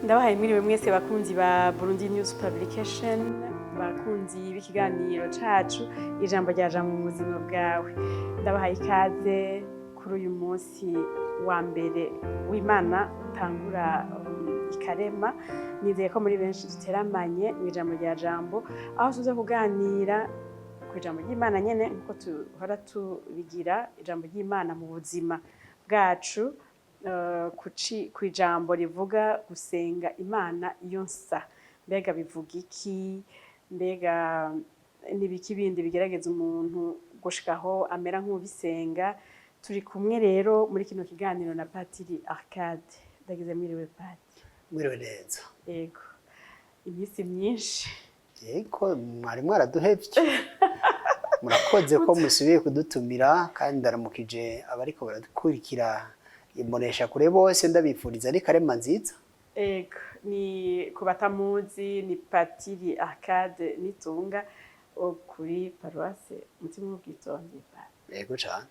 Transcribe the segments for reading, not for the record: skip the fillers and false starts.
Ndabahaye mwiriwe mwese, bakunzi ba Burundi News Publication, bakunzi b'ikiganiro cacu Ijambo rya Jambo mu buzima bwawe. Ndabahaye ikaze kuri uyu munsi wa mbere w'Imana utangura ikarema. Nizeye ko muri benshi duteramanye mu Ijambo rya Jambo, aho tuza kuganira ku ijambo ry'Imana nyene nkuko tuhora tubigira, ijambo ry'Imana mu buzima bwacu, ku ijambo rivuga gusenga Imana iyo nsa. Mbega bivuga iki? Mbega n'ibiki bindi bigerageza umuntu gushikaho amera nk'ubisenga? Turi kumwe rero muri kino kiganiro na Patiri Arcade. Ndagize mwiriwe, Pati. Mwiriwe neza. Yego, iminsi myinshi. Yego, mwari mwaraduhevye. Murakoze ko musubiye kudutumira, kandi ndaramukije abariko baradukurikira imbonesha kure bose, ndabifuriza ari karema nziza. Ego, ni ku batamuzi, ni Patiri Arcade Nitunga wo kuri Paruwase Mutima w'Ubwitonzi. Yego cane.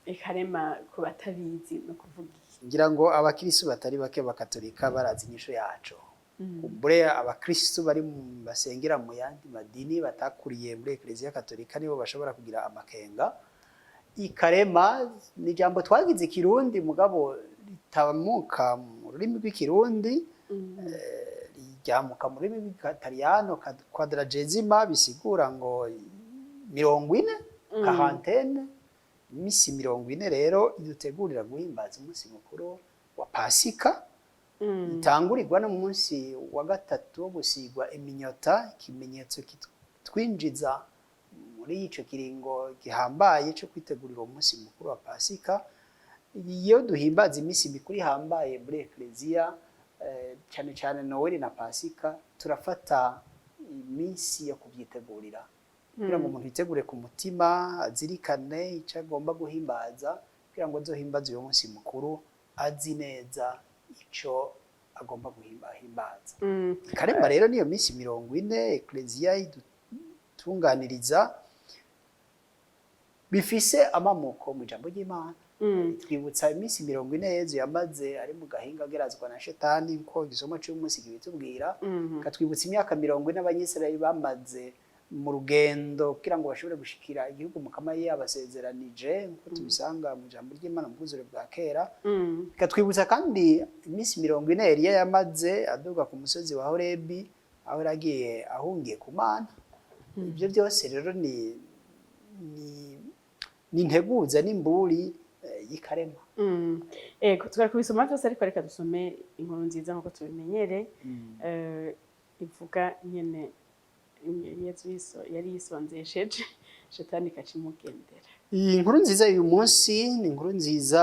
Ikarema ku batabizi no kuvuga iki? Ngira ngo abakristu batari bake bakatolika barazi inyishu yaco. Kumbure abakristu bari basengera mu yandi madini, batakuriye muri Ekleziya Katolika, nibo bashobora kugira amakenga. Ikarema ni ijambo twagize ikirundi, mugabo ritamuka mu rurimi rw'ikirundi, ryamuka mu rurimi rw'ikitaliyano quadragesima, bisigura ngo 40, quarantaine. Imisi 40 rero idutegurira guhimbaza umunsi mukuru wa Pasika, itangurirwa n'umunsi wa gatatu wo gusigwa iminyota, ikimenyetso kitwinjiza muri ico kiringo gihambaye co kwitegurira uwo munsi mukuru wa Pasika. Iyo duhimbaza iminsi mikuru ihambaye muri Ekleziya, cane cane Noweli na Pasika, turafata iminsi yo kubyitegurira kugira ngo umuntu yitegure ku mutima, azirikane icyo agomba guhimbaza, kugira ngo azohimbaze uyo munsi mukuru azi neza ico agomba guhimbaza. Karema rero niyo minsi 40 Ekleziya idutunganiriza, bifise amamuko mu ijambo ry'Imana. Twibutsa iminsi 40 Yezu yamaze ari mu gahinga agerazwa na Shetani, nko igisomo c'umunsi kibitubwira. Katwibutsa imyaka 40 Abanyisirayeli bamaze mu rugendo kugira ngo bashobore gushikira igihugu Mukama yabasezeranije, nkuko tubisanga mu ijambo ry'Imana mu bwuzure bwa kera. Ikatwibutsa kandi iminsi 40 Eliya yamaze aduga ku musozi wa Horebi, aho yaragiye ahungiye ku Mana. Ibyo byose rero ni integuza n'imburi y'ikarema. Ego, twari kubisoma byose, ariko reka dusome inkuru nziza nkuko tubimenyere. Ivuga nyene Yezu yari yisonzesheje, Shetani ikacimugendera. Iyi nkuru nziza y'uyu munsi ni inkuru nziza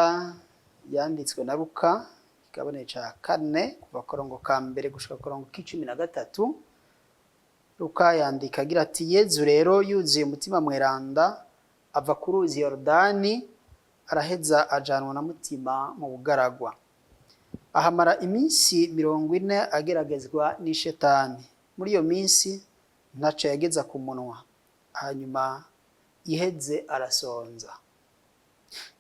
yanditswe na Luka, kigabane ca kane, kuva korongo ka mbere gushika korongo k'13. Luka yandika agira ati: "Yezu rero yuzuye Umutima Mweranda, ava ku ruzi Yorodani, araheza ajanwa na Mutima mu bugaragwa. Ahamara iminsi 40 ageragezwa n'Ishetani. Muri iyo minsi ntaco yageza ku munwa, hanyuma iheze arasonza.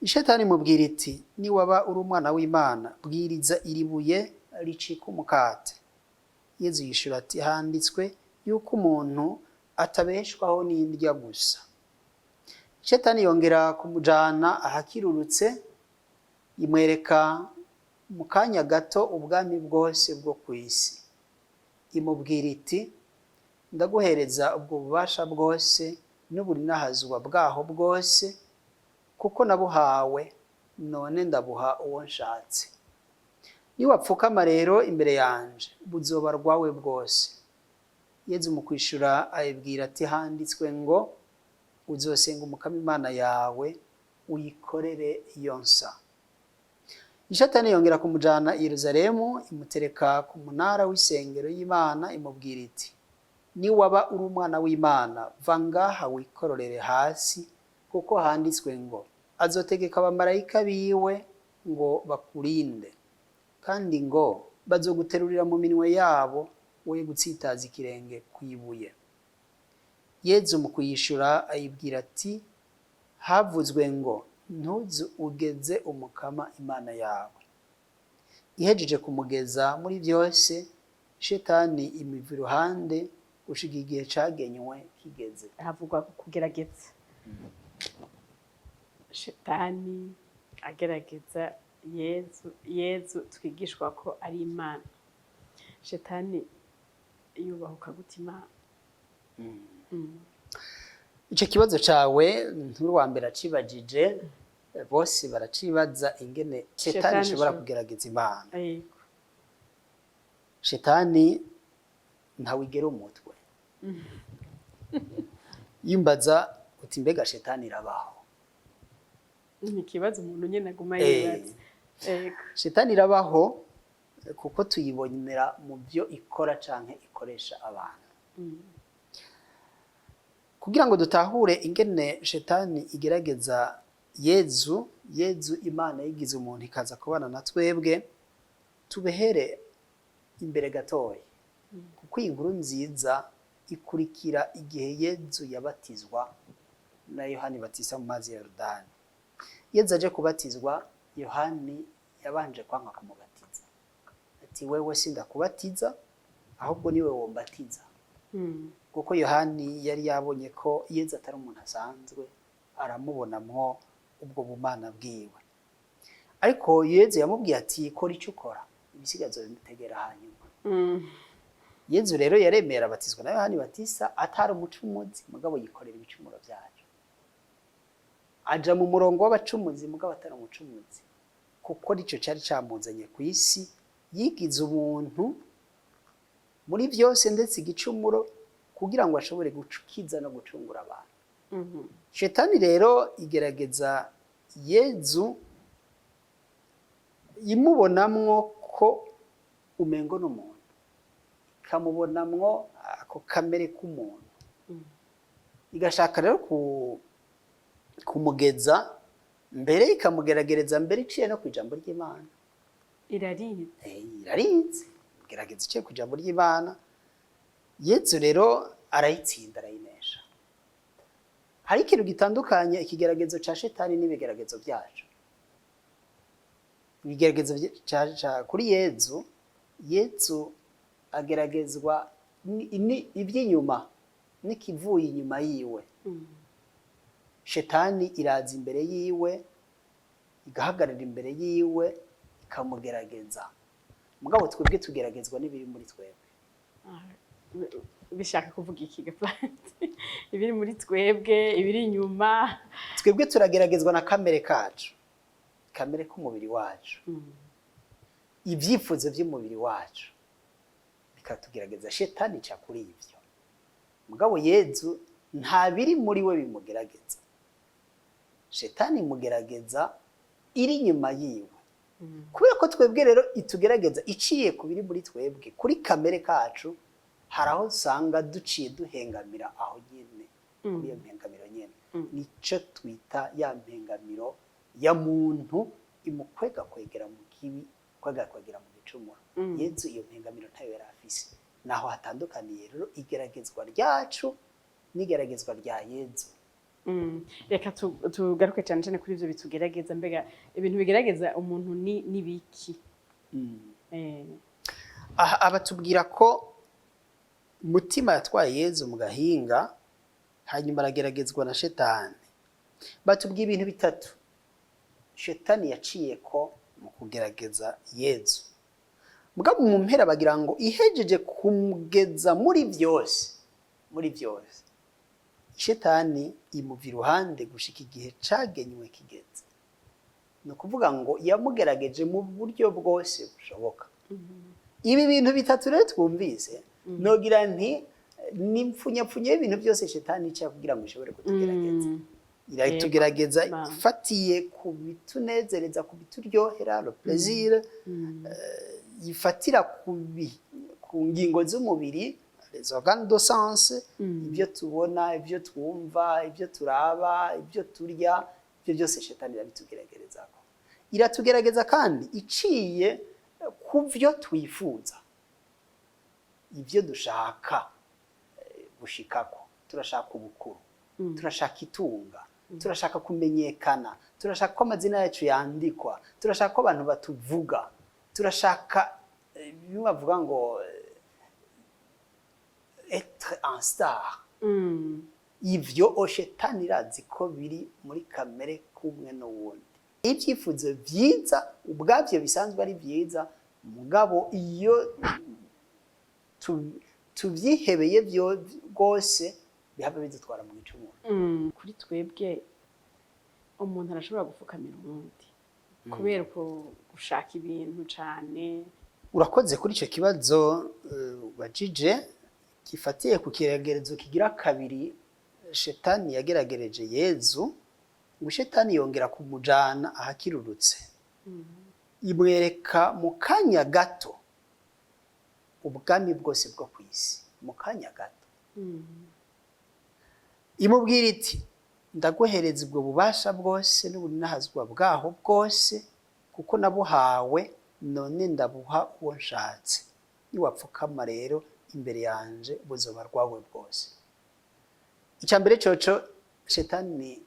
Ishetani imubwira iti: 'Niwaba uri umwana w'Imana, bwiriza iri buye ricika umukate.' Yezu yishura ati: 'Handitswe yuko umuntu atabeshwaho n'indya gusa.' Shetani yongera kumujana ahakirurutse, imwereka mu kanya gato ubwami bwose bwo ku isi. Imubwira iti: 'Ndaguhereza ubwo bubasha bwose n'uburinahazwa bwaho bwose, kuko nabuhawe, none ndabuha uwo nshatse. Niwapfukama rero imbere yanje, buzoba rwawe bwose.' Yezu mu kwishura ayibwira ati: 'Handitswe ngo: uzosenga Umukama Imana yawe, uyikorere iyo nsa.' Ishatani yongera kumujana i Yerusalemu, imutereka ku munara w'isengero y'Imana, imubwira iti: 'Niwaba uri umwana w'Imana, va ngaha wikororere hasi, kuko handitswe ngo: azotegeka abamarayika biwe ngo bakurinde, kandi ngo bazoguterurira mu minwe yabo, woye gutsitaza ikirenge kw'ibuye.' Yezu mu kuyishura ayibwira ati: 'Havuzwe ngo: ntuzu ugeze Umukama Imana yawe.' Ihejeje kumugeza muri byose, Shetani imiva iruhande gushika igihe cagenywe kigeze. Havugwa kugerageza, Shetani agerageza Yezu. Yezu twigishwa ko ari Imana. Shetani yubahuka gute Imana? Ico kibazo cawe nturi uwa mbere acibajije, bose baracibaza ingene Shetani Shetani ishobora kugerageza Imana. Shetani ntawigera umutwe. Yimbaza uti: "Mbega Shetani irabaho?" Ni ikibazo umuntu nyene aguma yibaza. Yego. Shetani irabaho kuko tuyibonera mu byo ikora canke ikoresha abantu. Kugira ngo dutahure ingene Shetani igerageza Yezu, Yezu Imana yigize umuntu ikaza kubana na twebwe, tubehere imbere gatoya, kuko iyi nkuru nziza ikurikira igihe Yezu yabatizwa na Yohani Batista mu mazi ya Yorodani. Yezu aje kubatizwa, Yohani yabanje kwanka kumubatiza, ati: "Wewe sindakubatiza, ahubwo niwe wombatiza." Kuko Yohani yari yabonye ko Yezu atari umuntu asanzwe, aramubonamwo ubwo bumana bwiwe. Ariko Yezu yamubwiye ati: "Kora icyo ukora, ibisigazo bimutegera hanyuma." Yezu rero yaremera abatizwa na Yohani Batista atari umucumuzi, mugabo yikorera ibicumuro byacu, aja mu murongo w'abacumuzi, mugabo atari umucumuzi, kuko nico cari camuzanye ku isi. Yigize umuntu muri byose, ndetse igicumuro, kugira ngo ashobore gukiza no gucungura abantu. Shetani rero igerageza Yezu imubonamwo ko umengo n'umuntu, ikamubonamwo ako kamere k'umuntu, igashaka rero kumugeza mbere, ikamugeragereza mbere iciye no ku ijambo ry'Imana. Irarize. Irarinze gerageza iciye ku ijambo ry'Imana. Yezu rero arayitsinda, arayinesha. Hari ikintu gitandukanye ikigeragezo ca Shetani n'ibigeragezo byacu. Ibigeragezo kuri Yezu, Yezu ageragezwa ni iby'inyuma n'ikivuye inyuma yiwe. Shetani iraza imbere yiwe, igahagarara imbere yiwe, ikamugerageza. Mugabo twebwe tugeragezwa n'ibiri muri twebwe. Ah, bishaka kuvuga iki gaplanti, ibiri muri twebwe, ibiri inyuma? Twebwe turageragezwa na kamere kacu, kamere k'umubiri wacu, ibyifuzo by'umubiri wacu bikatugerageza. Shetani ica kuri ivyo. Mugabo Yezu nta biri muri we bimugerageza. Shetani imugerageza iri inyuma yiwe. Kubera ko twebwe rero itugerageza iciye ku biri muri twebwe, kuri kamere kacu, hari aho usanga duciye duhengamira aho nyene, kuri iyo mpengamiro nyene. Nico twita ya mpengamiro ya muntu imukwega kwegera mu kibi, kwega kwegera mu gicumuro. Yezu iyo mpengamiro ntayo yari afise. Naho hatandukaniye rero igeragezwa ryacu n'igeragezwa rya Yezu. Reka tugaruke cyane cyane kuri ivyo bitugerageza. Mbega ibintu bigerageza umuntu ni biki? Aha abatubwira ko Mutima yatwaye Yezu mu gahinga, hanyuma arageragezwa na Shetani. Batubwiye ibintu bitatu Shetani yaciye ko mu kugerageza Yezu. Mugabo mu mpera bagira ngo ihejeje kumugeza muri byose, muri byose, Shetani imuva iruhande gushika igihe cagenywe kigeze. Ni ukuvuga ngo yamugerageje mu buryo bwose bushoboka. Ibi bintu bitatu rero twumvise, nogira nti ni impfunyapfunya y'ibintu byose Shetani ica kugira ngo ishobore kutugerageza. Iratugerageza ifatiye ku bitunezereza, ku bituryohera, le plaisir, ifatira ku ngingo z'umubiri, les organes de sens, ibyo tubona, ibyo twumva, ibyo turaba, ibyo turya. Ibyo byose Shetani irabitugeragerezako. Iratugerageza kandi iciye ku byo twifuza, ibyo dushaka gushikako. Turashaka ubukuru, turashaka itunga, turashaka kumenyekana, turashaka ko amazina yacu yandikwa, turashaka ko abantu batuvuga, turashaka bimwe bavuga ngo Être un star. Ivyo shetani irazi ko biri muri kamere k'umwe n'uwundi. Ibyifuzo vyiza ubwabyo bisanzwe ari vyiza, mugabo iyo tuvyihebeye byo rwose bihava bidutwara mu gicumuro. Kuri twebwe, umuntu arashobora gufukamira uwundi kubera uko gushaka ibintu cane? Urakoze kuri icyo kibazo ubajije gifatiye ku kiregerezo kigira kabiri shetani yageragereje Yezu. Ngo shetani yongera kumujana ahakirurutse, imwereka mu kanya gato ubwami bwose bwo ku isi, mu kanya gato. Imubwira iti: "Ndaguhereza ubwo bubasha bwose n'ubuninahazwa bwaho bwose, kuko nabuhawe, none ndabuha uwo nshatse. Niwapfukama rero imbere yanje, buzoba rwawe bwose." Icya mbere coco, shetani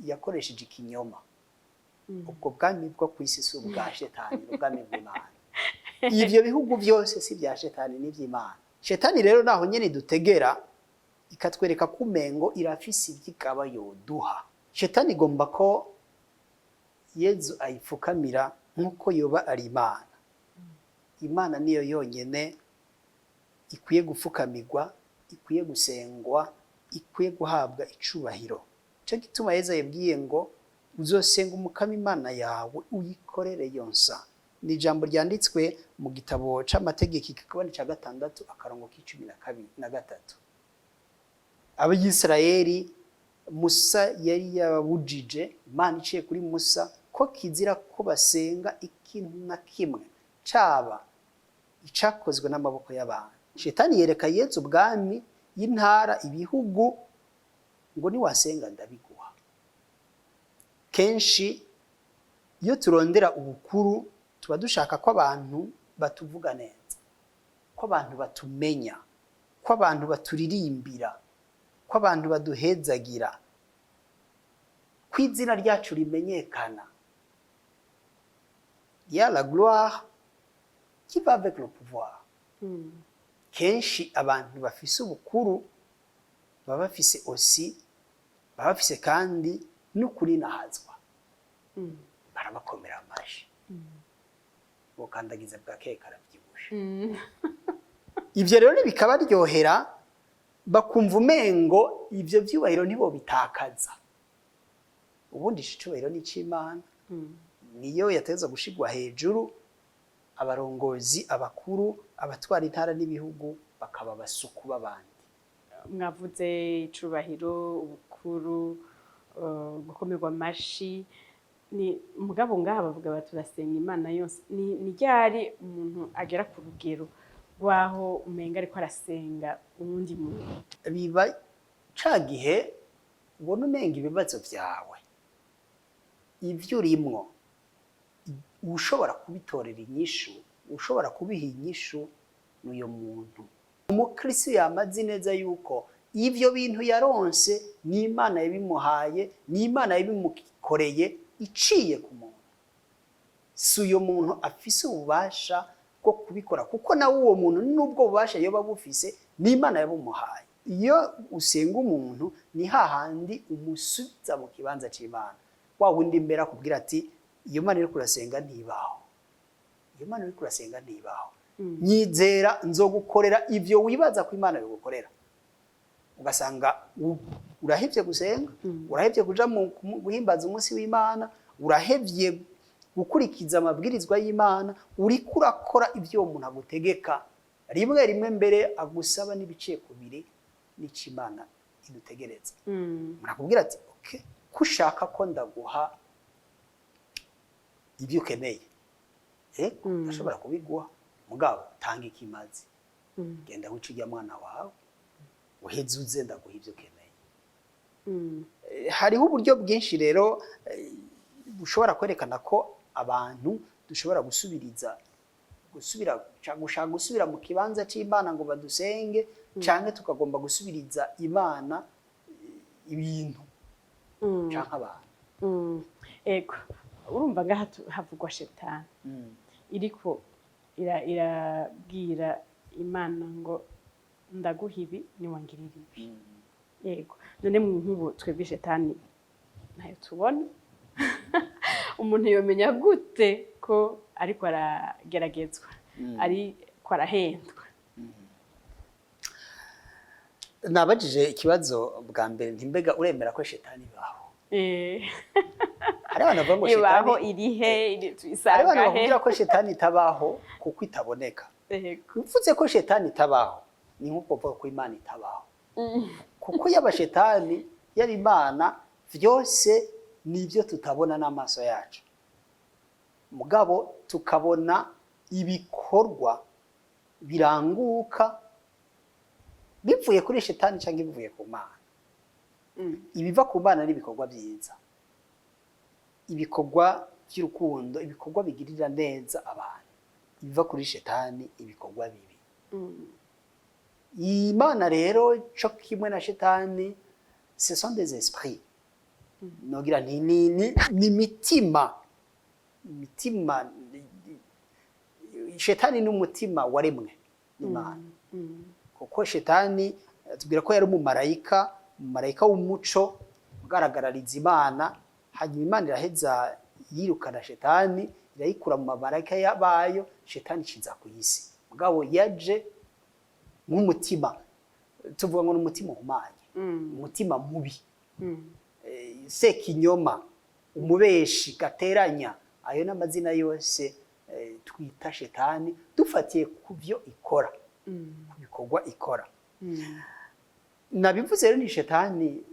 yakoresheje ikinyoma. Ubwo bwami bwo ku isi si ubwa shetani, ni ubwami bw'Imana. Ivyo bihugu byose si ibya shetani, ni iby'Imana. Shetani rero naho nyene dutegera, ikatwereka ko umengo irafise ivy'igaba yoduha. Shetani igomba ko Yezu ayipfukamira nk'uko yoba ari Imana. Imana niyo yonyene ikwiye gupfukamirwa, ikwiye gusengwa, ikwiye guhabwa icubahiro. Ico gituma Yezu yabwiye ngo: "Uzosenga Umukama Imana yawe, uyikorere yonsa." Ni ijambo ryanditswe mu gitabo c'amategeko, ikigabane ca gatandatu, akarongo k'icumi na kabiri na gatatu. Abayisiraheli, Musa yari yababujije, Imana iciye kuri Musa, ko kizira ko basenga ikintu na kimwe caba icakozwe n'amaboko y'abantu. Shetani yereka Yezu ubwami y'intara, ibihugu, ngo: "Niwasenga ndabiguha." Kenshi iyo turondera ubukuru, tuba dushaka ko abantu batuvuga neza, ko abantu batumenya, ko abantu baturirimbira, ko abantu baduhezagira, ko izina ryacu rimenyekana. Ya la gloire qui va avec le pouvoir. Kenshi abantu bafise ubukuru baba bafise aussi, baba bafise kandi n'ukurinahazwa, barabakomera amashi, bukandagiza bwa keke karavyibushe. Ivyo rero bikabaryohera, bakumva umengo ivyo vyubahiro ntibobitakaza. Ubundi ico cubahiro ni ic'Imana, niyo yategezwa gushirwa hejuru. Abarongozi, abakuru, abatwara intara n'ibihugu bakaba abasuku b'abandi. Mwavuze icubahiro, ubukuru, gukomerwa amashi. Ni mugabo ngaha bavuga bati turasenga Imana yose. Ni ryari umuntu agera ku rugero rw'aho umenga ariko arasenga uwundi muntu? Biba ca gihe ubona umenga ibibazo vyawe, ivyo urimwo, ushobora kubitorera inyishu, ushobora kubiha inyishu n'uyo muntu. Umukristo yamaze neza yuko ivyo bintu yaronse ni Imana yabimuhaye, ni Imana yabimukoreye iciye ku muntu, si uyo muntu afise ububasha bwo kubikora, kuko nawe uwo muntu nubwo bubasha yoba bufise, ni Imana yabumuhaye. Iyo usenga umuntu, ni hahandi umusubiza mu kibanza c'Imana. Wa wundi mbere akubwira ati: "Iyo Mana uriko urasenga ntibaho, iyo Mana uriko urasenga ntibaho. Nyizera, nzogukorera ivyo wibaza ko Imana yogukorera." Ugasanga urahevye gusenga, urahevye kuja mu guhimbaza umunsi w'Imana, urahevye gukurikiza amabwirizwa y'Imana, uriko urakora ivyo uwo muntu agutegeka, rimwe rimwe mbere agusaba n'ibiciye kubiri n'ico Imana idutegereza. Murakubwira ati: "Okay, ko ushaka ko ndaguha ibyo ukeneye, ndashobora kubiguha, mugabo tanga ikimazi. Genda wice urya mwana wawe, uheze uze ndaguha ibyo ukeneye." Hariho uburyo bwinshi rero bushobora kwerekana ko abantu dushobora gusubiriza, gusubira, gushaka gusubira mu kibanza c'Imana ngo badusenge, canke tukagomba gusubiriza Imana ibintu canke abantu. Ego, urumva ngaha havugwa shetani iriko irabwira Imana ngo Ndaguha ibi niwangirira ibi. Yego, none mu nk'ubu twebwe shetani ntayo tubona. Umuntu yomenya gute ko ariko arageragezwa, ariko arahendwa? Nabajije ikibazo bwa mbere nti: mbega uremera ko shetani ibaho? Hari abantu bavuga ngo Ibaho? shetani Irihe? Hari Tuyisanga abantu he? bakubwira ko shetani itabaho kuko itaboneka. Mvuze ko shetani itabaho, ni nko kuvuga ko Imana itabaho, kuko yaba shetani, yaba Imana, vyose ni ibyo tutabona n'amaso yacu, mugabo tukabona ibikorwa biranguka bivuye kuri shetani cyangwa bivuye ku Mana. Ibiva ku Mana ni ibikorwa byiza, ibikorwa by'urukundo, ibikorwa bigirira neza abantu. Ibiva kuri shetani, ibikorwa bibi. Imana rero co kimwe na shetani, ce sont des esprits, nogira nti ni imitima. Shetani ni umutima waremwe n'Imana, kuko shetani tubwira ko yari umumarayika, umumarayika w'umuco ugaragariza Imana. Hanyuma Imana iraheza yirukana shetani, irayikura mu mamarayika yabayo. Shetani iciza ku isi, mugabo yaje nk'umutima, tuvuga ngo ni umutima uhumanye, umutima mubi, sekinyoma, umubeshi, gateranya. Ayo n'amazina yose twita shetani dufatiye ku byo ikora, ku bikorwa ikora. Nabivuze rero, ni shetani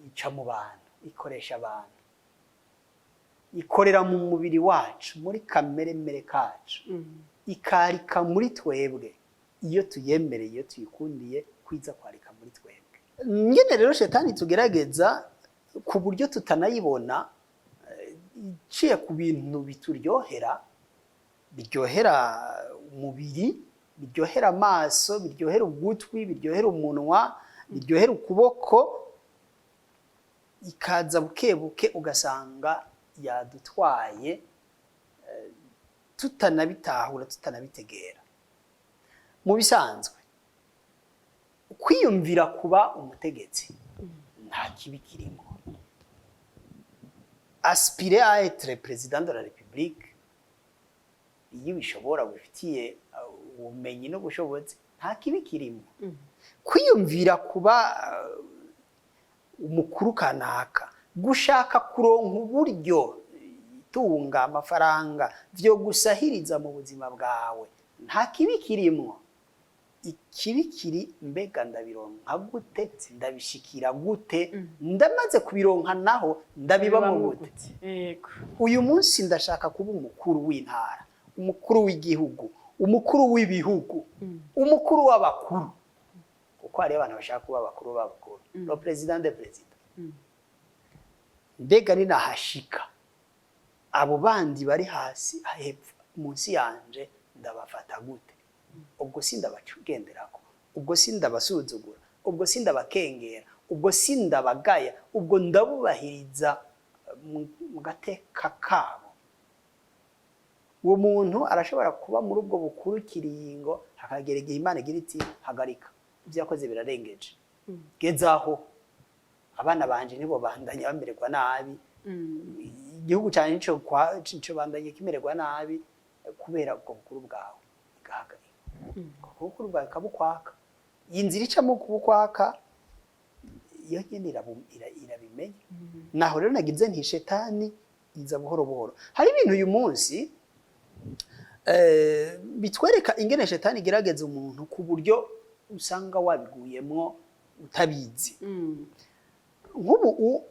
ica mu bantu, ikoresha abantu, ikorera mu mubiri wacu, muri kamere mere kacu, ikarika muri twebwe iyo tuyemereye, iyo tuyikundiye kwiza kwarika muri twebwe nyine. Rero shetani tugerageza ku buryo tutanayibona, iciye ku bintu bituryohera, biryohera umubiri, biryohera amaso, biryohera ugutwi, biryohera umunwa, biryohera ukuboko. Ikaza buke buke, ugasanga yadutwaye tutanabitahura, tutanabitegera. Mu bisanzwe, kwiyumvira kuba umutegetsi nta kibi kirimo. Aspirer à être président de la République, iyo ubishobora, wifitiye ubumenyi n'ubushobozi, nta kibi kirimo. Kwiyumvira kuba umukuru kanaka, gushaka kuronka uburyo, itunga, amafaranga vyo gusahiriza mu buzima bwawe, nta kibi kirimwo. Ikibi kiri: mbega ndabironka gute? Ndabishikira gute? Ndamaze kubironka naho, ndabibamo gute? Uyu munsi ndashaka kuba umukuru w'intara, umukuru w'igihugu, umukuru w'ibihugu, umukuru w'abakuru, kuko hariyo abantu bashaka kuba abakuru b'abakuru, le président de président. Mbega ninahashika, abo bandi bari hasi, hepfo, munsi yanje, ndabafata gute? Ubwo sindabagenderako? Ubwo sindabasuzugura? Ubwo sindabakengera? Ubwo sindabagaya? Ubwo ndabubahiriza mu gateka kabo? Uwo muntu arashobora kuba muri ubwo bukuru kiringo, hakagera igihe Imana igira iti: hagarika, ibyo yakoze birarengeje, gezaho, abana banje nibo bandanya bamererwa nabi, igihugu cyane nico bandanye kimererwa nabi kubera ubwo bukuru bwawe. Igahagarika ubwo bukuru bwawe, ikabukwaka. Iyi nzira icamo kubukwaka, iyo nyene irabimenya. Naho rero nagize nti shetani iza buhoro buhoro. Hari ibintu uyu munsi bitwereka ingene shetani igerageza umuntu ku buryo usanga wabiguyemwo utabizi. Nk'ubu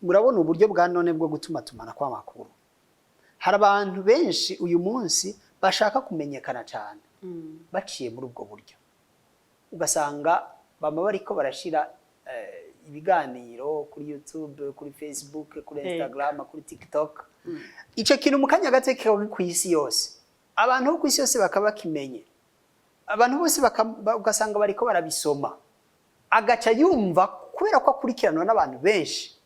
murabona uburyo bwa none bwo gutumatumana kw'amakuru. Hari abantu benshi uyu munsi bashaka kumenyekana cyane baciye muri ubwo buryo, ugasanga bama bariko barashira ibiganiro kuri YouTube, kuri Facebook, kuri Instagram, kuri TikTok. Ico kintu mu kanya gato kikaba ku isi yose, abantu bo ku isi yose bakaba bakimenye, abantu bose ugasanga bariko barabisoma. Agaca yumva, kubera ko akurikiranwa n'abantu benshi,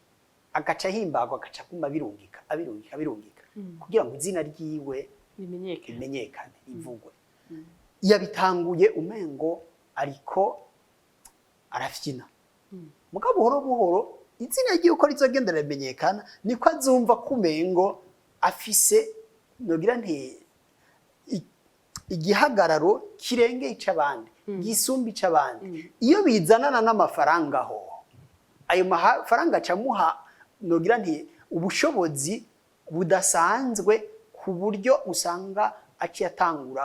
agaca ahimbagwa, agaca aguma abirungika, abirungika, abirungika, kugira ngo izina ryiwe rimenyekane, rimenyekane, rivugwe. Yabitanguye umengo ariko Arafyina. Mugabo buhoro buhoro izina ry'uko rizogenda riramenyekana, niko azumva kumengo afise, nogira nti, igihagararo kirengeye ic'abandi, gisumba ic'abandi. Iyo bizanana n'amafaranga, ho ayo mafaranga acamuha, nogira nti, ubushobozi budasanzwe, ku buryo usanga aciye atangura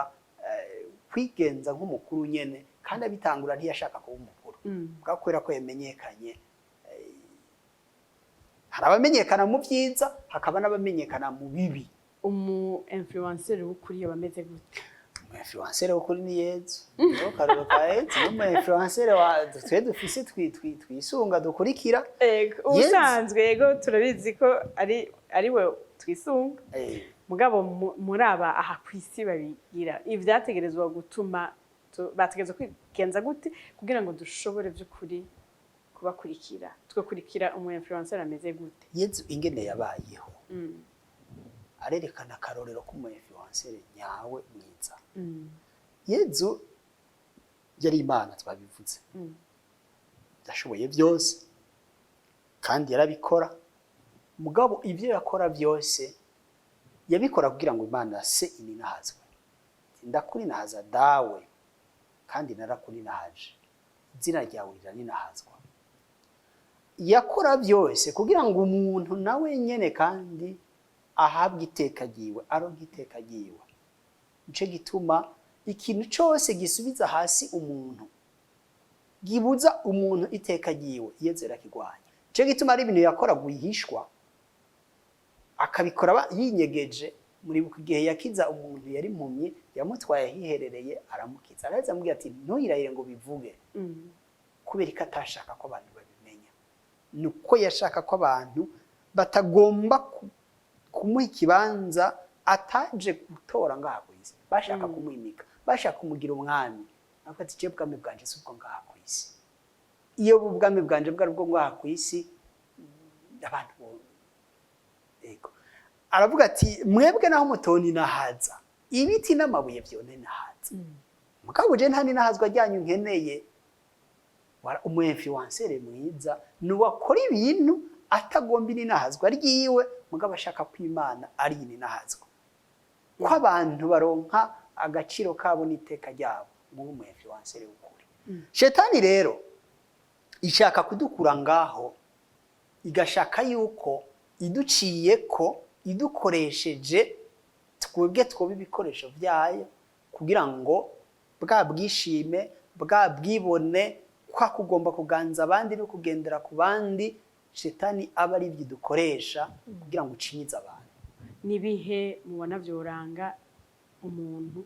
kwigenza nk'umukuru nyene, kandi abitangura ntiyashaka kuba umukuru. Bwa kubera ko yamenyekanye. Hari abamenyekana mu byiza, hakaba n'abamenyekana mu bibi. Umu influencer w'ukuri yoba ameze gute? Umu influencer w'ukuri ni Yezu. Niho karoro ka Yezu, n'umu influencer wa twe dufise twisunga, dukurikira. Ego, ubusanzwe yego, turabizi ko ari we twisunga. Mugabo muri aba aha ku isi babigira, ivyategerezwa gutuma bategerezwa kwigenza gute kugira ngo dushobore vy'ukuri kubakurikira? Tugakurikira umu influencer ameze gute? Yezu ingene yabayeho arerekana akarorero k'umu influencer nyawe mwiza. Yezu yari Imana, twabivuze. Yashoboye byose kandi yarabikora. Mugabo ibyo yakora byose yabikora kugira ngo Imana se ininahazwe. "Ndakurinahaza Dawe, kandi narakurinahaje, izina ryawe riraninahazwa." Yakora byose kugira ngo umuntu nawe nyene kandi ahabwe iteka ryiwe, aronke iteka ryiwe. Nico gituma ikintu cose gisubiza hasi umuntu, gibuza umuntu iteka ryiwe, Yezu yarakigwanya. Nico gituma ari ibintu yakora rwihishwa, akabikora yinyegeje. Muribuka igihe yakiza umuntu yari impumyi, yamutwaye ahiherereye, aramukiza, araheza amubwira ati: "Ntuyirahire ngo bivuge." Kubera ko atashaka ko abantu babimenya, ni uko yashaka ko abantu batagomba kumuha ikibanza ataje gutora ngaha ku isi. Bashaka kumwimika, bashaka kumugira umwami. Avuga ati: "Jewe ubwami bwanje si ubwo ngaha ku isi. Iyo ubwami bwanje bwari ubwo ngaha ku isi, abantu yego." Aravuga ati: "Mwebwe naho mutoninahaza, ibiti n'amabuye vyoninahaza. Mugabo je nta ninahazwa ryanyu nkeneye." Umu influencer mwiza ni uwakora ibintu atagomba ininahazwa ryiwe, mugabo ashaka ko Imana ari ininahazwa, ko abantu baronka agaciro kabo n'iteka ryabo. Uwo umu influencer w'ukuri. Shetani rero ishaka kudukura ngaho, igashaka yuko iduciye ko idukoresheje twebwe, twoba ibikoresho byayo, kugira ngo bwa bwishime, bwa bwibone, kwa kugomba kuganza abandi no kugendera ku bandi, shetani aba ari ibyo idukoresha kugira ngo ucinyize abantu. Nibihe mubona vyoranga umuntu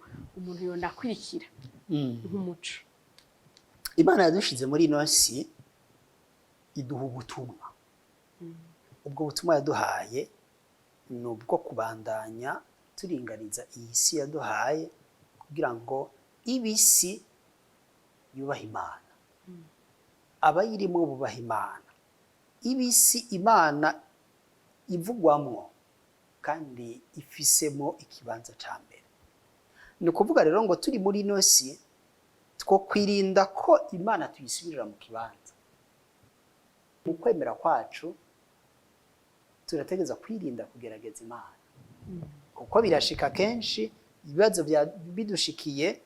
yonakurikira nk'umuco? Imana yadushize muri ino si, iduha ubutumwa. Ubwo butumwa yaduhaye ni ubwo kubandanya turinganiza iyi si yaduhaye, kugira ngo ibe isi yubaha Imana, abayirimo bubaha Imana, ibe isi Imana ivugwamwo kandi ifisemo ikibanza ca mbere. Ni ukuvuga rero ngo turi muri ino si, two kwirinda ko Imana tuyisubirira mu kibanza. Mu kwemera kwacu turategereza kwirinda kugerageza Imana, kuko birashika kenshi ibibazo bidushikiye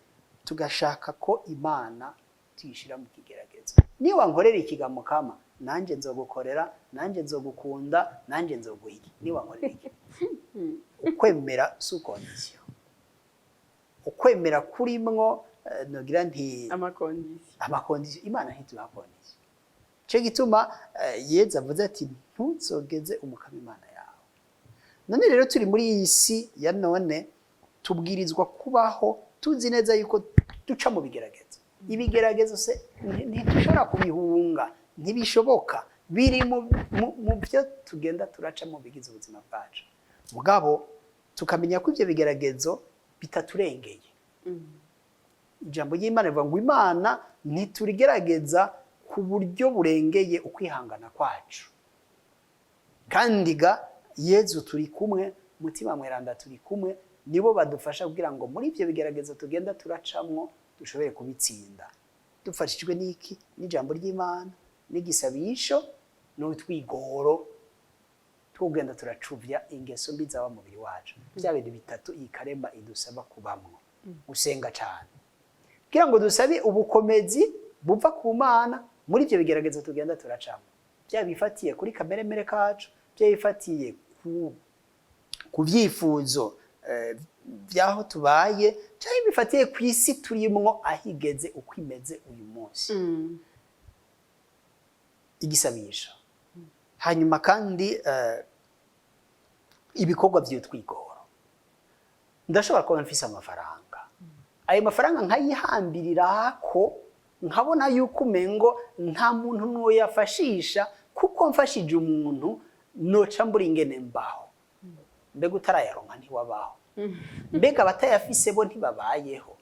tugashaka ko Imana tuyishira mu kigeragezo. "Niba wankorera ikiga Mukama, nanjye nzogukorera, nanjye nzogukunda, nanjye nzoguha iki niba wankorera iki." Ukwemera si condition. Ukwemera kurimwo, nogira nti, ama conditions. Ama conditions. Imana ntituha conditions. Ico gituma Yezu avuze ati: "Ntuzogeze Umukama Imana yawe." None rero turi muri iyi si ya none, tubwirizwa kubaho tuzi neza yuko duca mu bigeragezo. Ibigeragezo se ntitushobora kubihunga, ntibishoboka, biri mu byo tugenda turaca mu bigize ubuzima bwacu. Mugabo tukamenya ko ibyo bigeragezo bitaturengeye. Ijambo ry'Imana rivuga ngo Imana ntiturigerageza ku buryo burengeye ukwihangana kwacu. Kandi ga Yezu turi kumwe, Mutima Mweranda turi kumwe, nibo badufasha kugira ngo muri ibyo bigeragezo tugenda turacamwo dushobore kubitsinda. Dufashijwe n'iki? N'ijambo ry'Imana, n'igisabisho, n'utwigoro twugenda turacuvya ingeso mbi zaba mubiri wacu. Bya bintu bitatu iyi Karema idusaba kubamwo: gusenga cyane kugira ngo dusabe ubukomezi buva ku Mana muri ibyo bigeragezo tugenda turacamo, byaba bifatiye kuri kameremere kacu, byaba bifatiye ku byifuzo by'aho tubaye, cyangwa bifatiye ku isi turimwo, aho igeze, uko imeze uyu munsi. Igisabisho, hanyuma kandi ibikorwa by'utwigoro. Ndashobora kuba mfise amafaranga, ayo mafaranga nkayihambirira ko nkabona yuko umengo nta muntu noyafashisha, kuko mfashije umuntu noca mbura ingene mbaho. Mbega utarayaronka ntiwabaho? Mbega abatayafise bo ntibabayeho?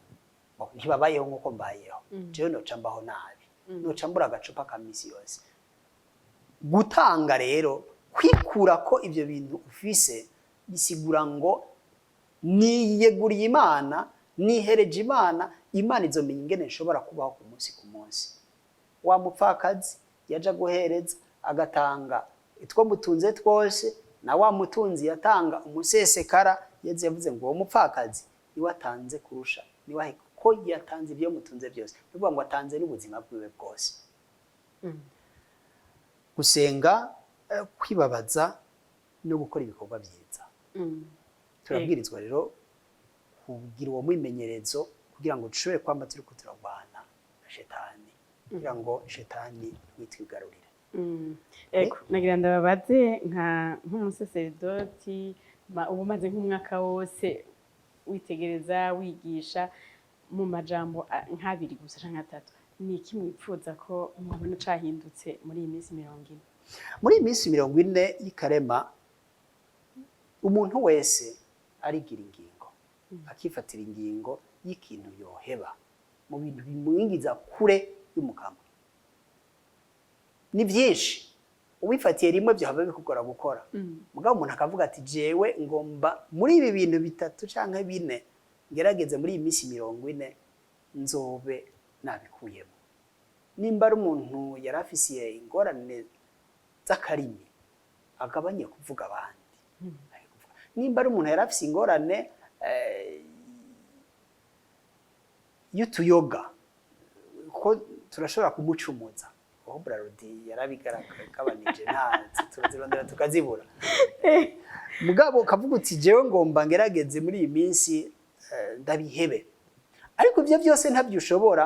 Ntibabayeho nk'uko mbayeho jewe? Noca mbaho nabi, noca mbura agacupa ka misi yose. Gutanga rero, kwikura ko ibyo bintu ufise, bisigura ngo niyeguriye Imana, nihereje Imana, Imana izomenya ingene nshobora kubaho ku munsi ku munsi. Wa mupfakazi yaja guhereza agatanga itwo mutunze twose, na wa mutunzi yatanga umusesekara, Yezu yavuze ngo uwo mupfakazi niwe atanze kurusha, niwe ko yatanze ibyo mutunze byose, ni ukuvuga ngo atanze n'ubuzima bwiwe bwose. Gusenga, kwibabaza no gukora ibikorwa byiza. Turabwirizwa rero kugira uwo mwimenyerezo kugira ngo dushobore kwamba turiko turarwana na shetani, kugira ngo shetani ntitwigarurire. Ego, nagira ndababaze nka nk'umusaseredoti uba umaze nk'umwaka wose witegereza, wigisha, mu majambo nk'abiri gusa canke atatu, ni iki mwipfuza ko mwabona cahindutse muri iyi minsi 40? Muri iyi minsi 40 y'ikarema, umuntu wese arigira ingingo, akifatira ingingo y'ikintu yoheba mu bintu bimwingiza kure y'Umukama. Ni byinshi, ubifatiye rimwe byohava bikugora gukora. Mugabo umuntu akavuga ati: "Jewe ngomba muri ibi bintu bitatu canke bine ngerageze muri iyi minsi 40 nzobe nabikuyemo." Nimba ari umuntu yari afisiye ingorane z'akarimi, agabanye kuvuga abandi. Nimba ari umuntu yari afise ingorane y'utuyoga, ko turashobora kumucumuza, aho Brarudi yarabigaragabanije, nta turazirondera tukazibura, mugabo ukavuga uti: "Jewe ngomba ngerageze muri iyi minsi ndabihebe." Ariko ibyo byose ntabyo ushobora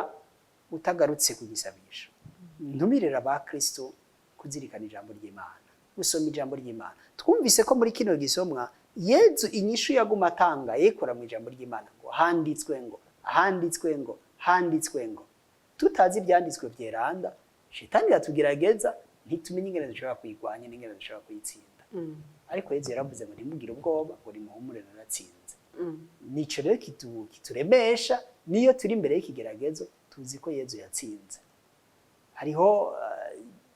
utagarutse ku gisabisho. Ntumirira aba Kristo kuzirikana ijambo ry'Imana, gusoma ijambo ry'Imana. Twumvise ko muri kino gisomwa Yezu inyishu yaguma atanga yikura mu ijambo ry'Imana, ngo handitswe ngo, handitswe ngo, handitswe ngo. Tutazi ibyanditswe byeranda, shetani iratugerageza, ntitumenye ingene dushobora kuyirwanya n'ingene dushobora kuyitsinda. Ariko Yezu yaravuze ngo: "Ntimugire ubwoba," ngo: "Nimuhumure, naratsinze." Nico rero kituremesha niyo turi imbere y'ikigeragezo, tuzi ko Yezu yatsinze. Hariho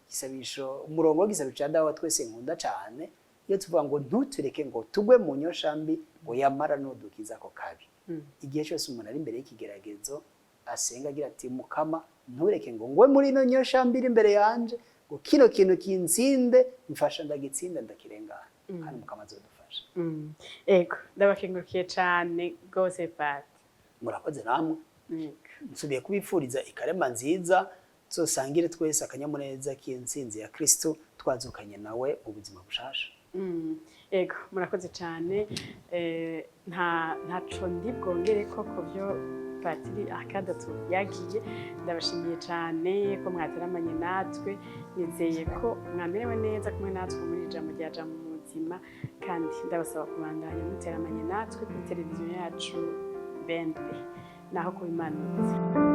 igisabisho, umurongo w'igisabisho cya Dawe twese nkunda cane, iyo tuvuga ngo: "Ntutureke ngo tugwe mu nyosha mbi," ngo: "yamara nudukiza ako kabi." Igihe cyose umuntu ari imbere y'ikigeragezo, asenga agira ati: "Mukama, ntureke ngo ngwe muri ino nyosha mbi iri imbere yanje, ngo kino kintu kinsinde, mfasha ndagitsinda, ndakirengana." Kandi Mukama azodufasha. Ego, ndabakengurukiye cane rwose, Pati. Murakoze namwe. Ego. Nsubiye kubifuriza ikarema nziza, tuzosangire twese akanyamuneza k'intsinzi ya Kristo, twazukanye nawe mu buzima bushasha. Ego, murakoze cyane. Ntaco ndi bwongere ko ku byo Patiri Akadatu yagiye. Ndabashimiye cyane ko mwateramanye natwe. Nizeye ko mwamerewe neza kumwe natwe muri ijambo rya Jambo mu buzima, kandi ndabasaba kubandanya muteramanye natwe kuri televiziyo yacu BNP. Naho kuba Imana.